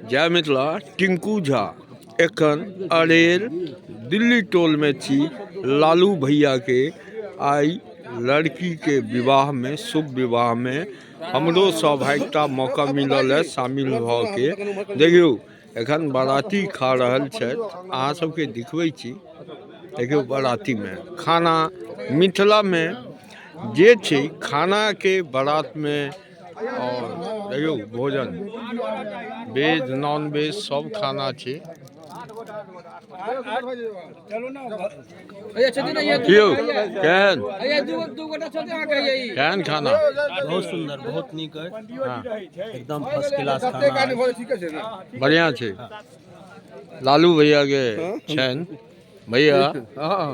जय मिथिला। टिंकू झा एखन अरेर दिल्ली टोल में छी। लालू भैया के आई लड़की के विवाह में, शुभ विवाह में हमरो सौभाग्यता मौका मिलल है शामिल भ के। देखियौ एखन बाराती खा रहल छथि, अहाँ सबके दिखबै छी। देखियौ बाराती में खाना, मिथिला में जे छै खाना के बारात में। और देखियौ भोजन वेज नॉन वेज सब खाना छै। यौ केहन केहन खाना? बहुत सुंदर, बहुत नीक है। एकदम फर्स्ट क्लास खाना है। बढ़िया छै। लालू भैया के छनि भैया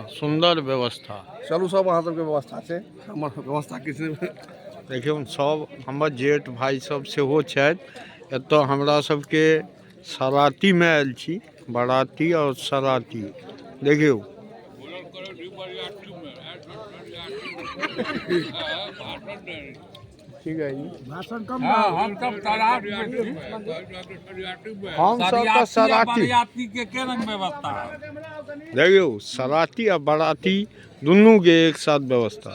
सुंदर व्यवस्था। चलू सब अहाँ सबके व्यवस्था छै, हमर व्यवस्था किछु नहि। देखियौ सब हमर जेठ भाई सब सेहो छथि। एतऽ हमरा सबके सरातीमे आयल छी, बाराती और सराती। देखियौ ठीक है। हम सब तऽ सराती के के रंग व्यवस्था। देखियौ सराती आ बाराती दुनू के एक साथ व्यवस्था।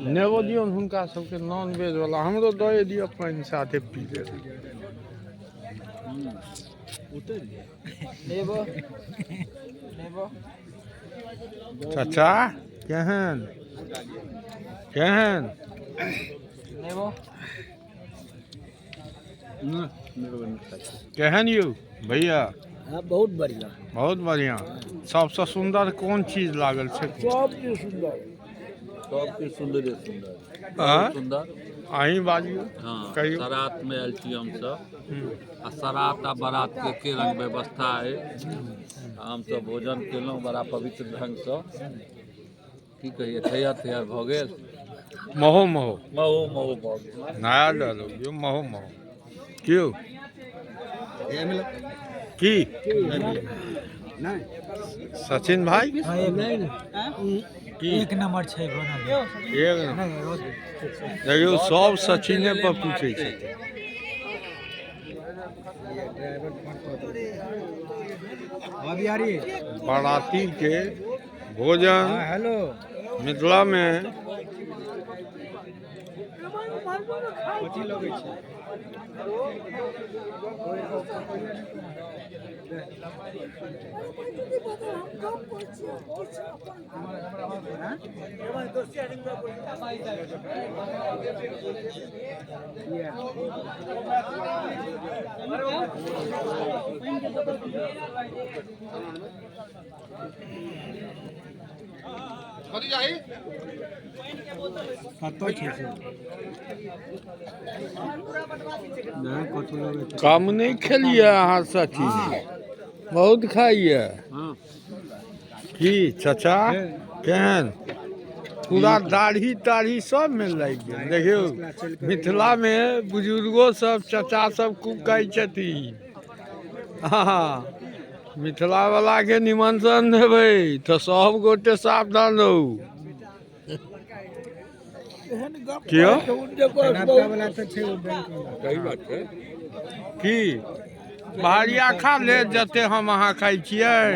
नेबो दियौन हुनका सबके नॉन वेज वाला, हमरो दए दिअ पानि साथे पी लेब। चाचा केहन केहन केहन यौ भैया? बहुत बढ़िया, बहुत बढ़िया। सबसँ सुंदर कोन चीज लागल छै? सब चीज सुंदर, सब चीज सुंदरे सुंदर। सुंदर अहीं बाजियौ। हाँ, कहियौ। सरात में आयल छी हमसब आ सरात आ बारात के के रंग व्यवस्था है। हमसब भोजन केलहुँ बड़ा पवित्र ढंगसँ। की कहिए, थैया थैया भऽ गेल। महो महो महो महो भऽ गेल। नया डायलॉग यौ, महो महो। क्यों की सचिन भाई की एक नंबर छै बनल? एक नंबर। देखियौ सब सचिने पर पूछै छै। बाराती के भोजन हेलो मिथिला में कम नहीं खेलिए अहाँ सचिन, बहुत खाइए। की चाचा केहन? पूरा दाढ़ी ताढ़ी सब में लागि गेल। देखियौ मिथिला में बुजुर्गो सब चाचा सब खूब खाइ छथिन। हाँ, मिथिला वाला के निमंत्रण देबै तऽ सब गोटे सावधान रहू। कियो की बहरिया खा ले जते हम अहाँ खाइ छियै।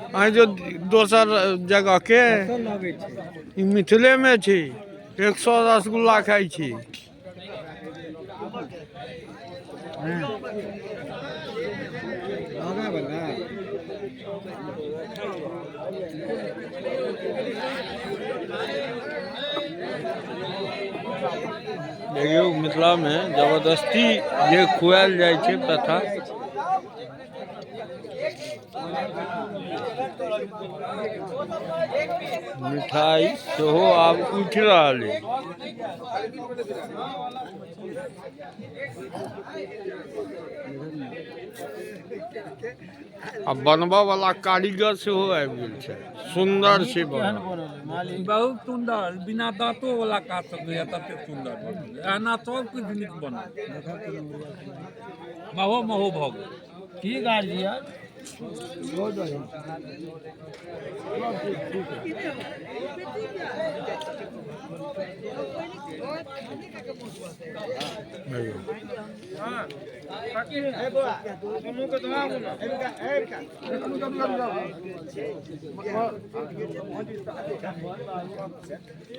अहाँ जो दोसर जगह के ई मिथिले में छी, 100 रसगुल्ला खाइ छी। देखियौ मिथिला में जबरदस्ती जे खुआयल जाइ छै प्रथा। मिठाइ सेहो आब उठि रहल अइ। आ बनबऽ वाला कारीगर सेहो आबि गेल छै, सुन्दर छै बनल। बहुत सुन्दर, बिना दाँतो वाला काट सकैया तते सुन्दर बनल। एना सब किछु नीक बनल, महो महो भऽ गेल। की गार्जियन?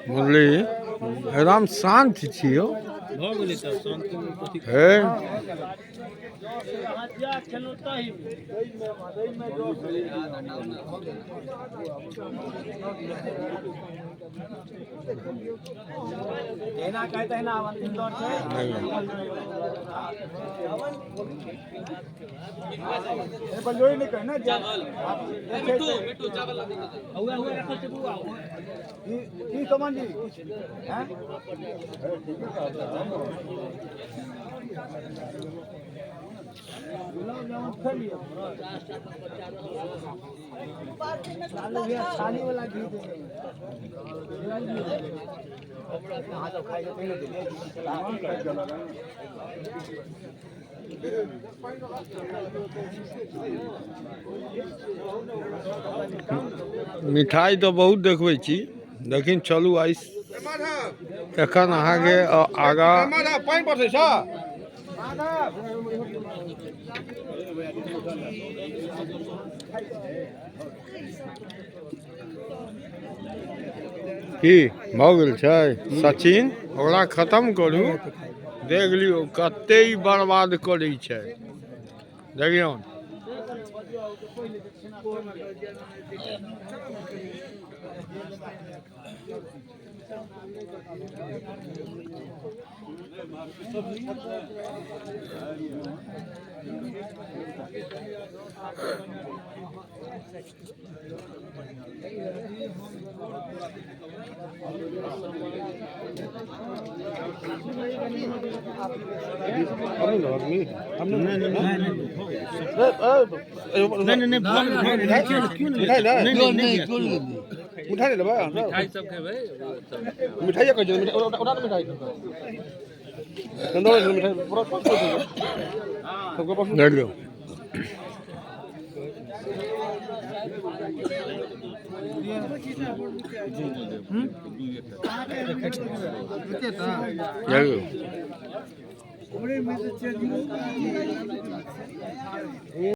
मुरली एकदम शान्त छी यौ। भऽ गेलै तऽ शान्ति कथी? हे, मिठाइ तऽ बहुत देखबै छी, लेकिन चलू आइ एखन अहाँके आगाँ पानि पड़ै छै। की भऽ गेल छै सचिन? ओकरा खतम करू। देख लियौ कते ई बर्बाद करै छै, देखियौ। मिठाइ लेबै? मिठाइ सब खेबै ओ सब। मिठाइए कहै छै, उठा ने मिठाइ। मिठाइ पूरा सबके पसन्द। देख लियौ। देख लियौ।